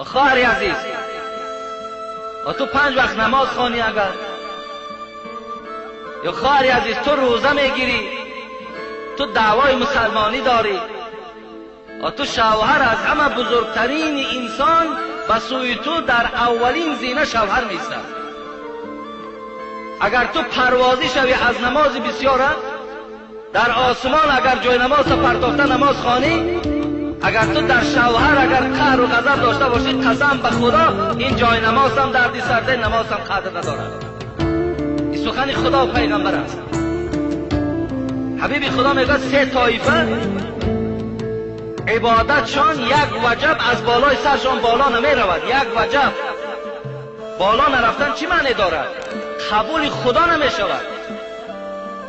خواهر عزیز، تو 5 وقت نماز خوانی اگر، یا خواهر عزیز تو روزه میگیری، تو دعوای مسلمانی داری، تو شوهر از همه بزرگترین انسان به سوی تو در اولین زینه شوهر میستد. اگر تو پروازی شوی از نماز بسیاره در آسمان، اگر جای نماز پرداخته نماز خوانی، اگر تو در شوهر اگر قهر و غضب داشته باشی، قسم به خدا این جای نماز هم دردی سرده، نماز هم قدر ندارد. این سخن خدا و پیغمبر است. حبیب خدا میگه 3 طایفه عبادتشان یک وجب از بالای سرشان بالا نمی رود. یک وجب بالا نرفتن چی معنی دارد؟ قبول خدا نمی شود.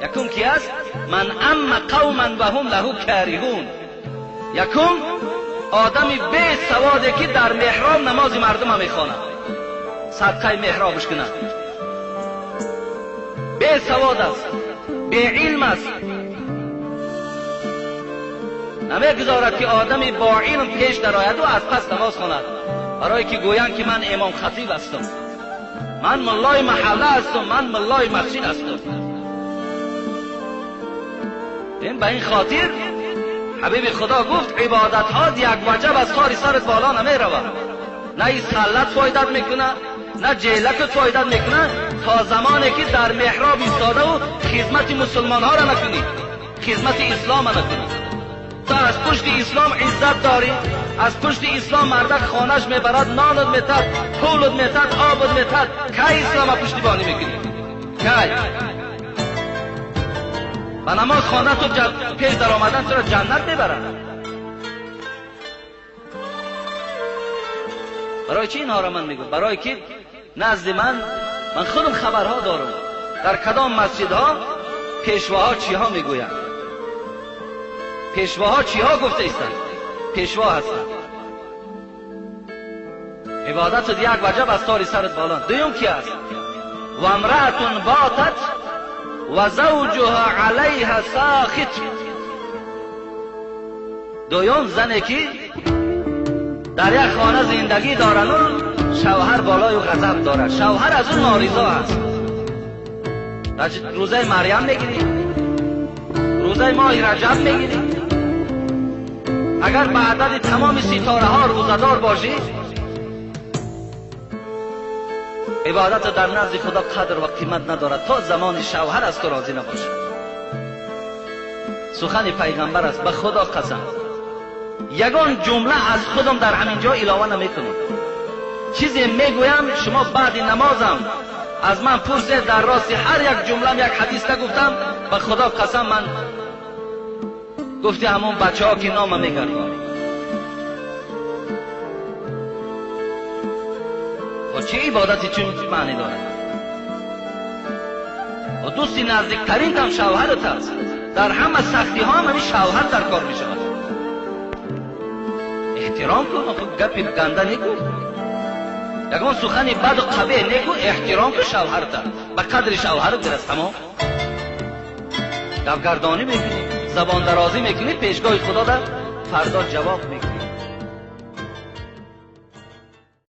یکم کی است؟ من ام قوما و هم له کارهون. یکم آدمی بی سواده که در محراب نماز مردم میخواند، صدقه محرابش کند. بی سواد است، بی علم است، نمیگذارد که آدمی با علم پیش درآید و از پس نماز خواند، برای که گویند که من امام خطیب هستم، من ملای محله هستم، من ملای مسجد هستم. این به این خاطر حبیب خدا گفت عبادت ها یک وجب از خاری سرت بالا نمی رود. نه این سلت فایدت میکنه، نه جیلکت فایدت میکنه، تا زمانی که در محراب ایستاده و خدمت مسلمان ها را نکنی، خدمت اسلام را نکنی. تو از پشت اسلام عزت داری، از پشت اسلام مردک خانهش میبرد، نانت میتد، پولت میتد، آبت میتد، کی اسلام پشتیبانی میکنی؟ کی؟ و نماز خوانده تو پیش در آمدن تو را جنت میبرد. برای چی اینها را من میگم؟ برای که نزد من خودم خبرها دارم در کدام مسجدها پیشواها چیها میگویند، پیشواها چیها گفته ایستند، پیشوا هستند. عبادت یک وجب از تاری سرت بالا. دویم کی است؟ و امرأة باتت و زوجها علیها ساخط. دویم زنی که در یک خانه زندگی دارن و شوهر بالای و غضب دارد، شوهر از اون نارضا است. روزه مریم میگیری، روزه ماه رجب میگیری، اگر به عدد تمام ستاره ها روزه‌دار باشی، عبادت در نزد خدا قدر و قیمت ندارد تا زمان شوهر از تو راضی نباشد. سخن پیغمبر است، به خدا قسم یگان جمله از خودم در همین جا علاوه نمیکنم. چیزی میگویم شما بعد نمازم از من پرسید، در راست هر یک جمله یک حدیث نگفتم، به خدا قسم من گفتی همون بچه ها که نام میگردن. و چه عبادتی چون معنی داره؟ و دوستی نزدیکترین هم شوهرت است، در همه سختی ها هم شوهر در کار می شود. احترام کن، خب گپی گنده نگو، یکان سخن بد و قبیح نگو، احترام کن شوهرت، به قدر شوهرت برس. تمام گردانی میکنی، زبان درازی میکنی، پیشگاه خدا در فردا جواب میکنی.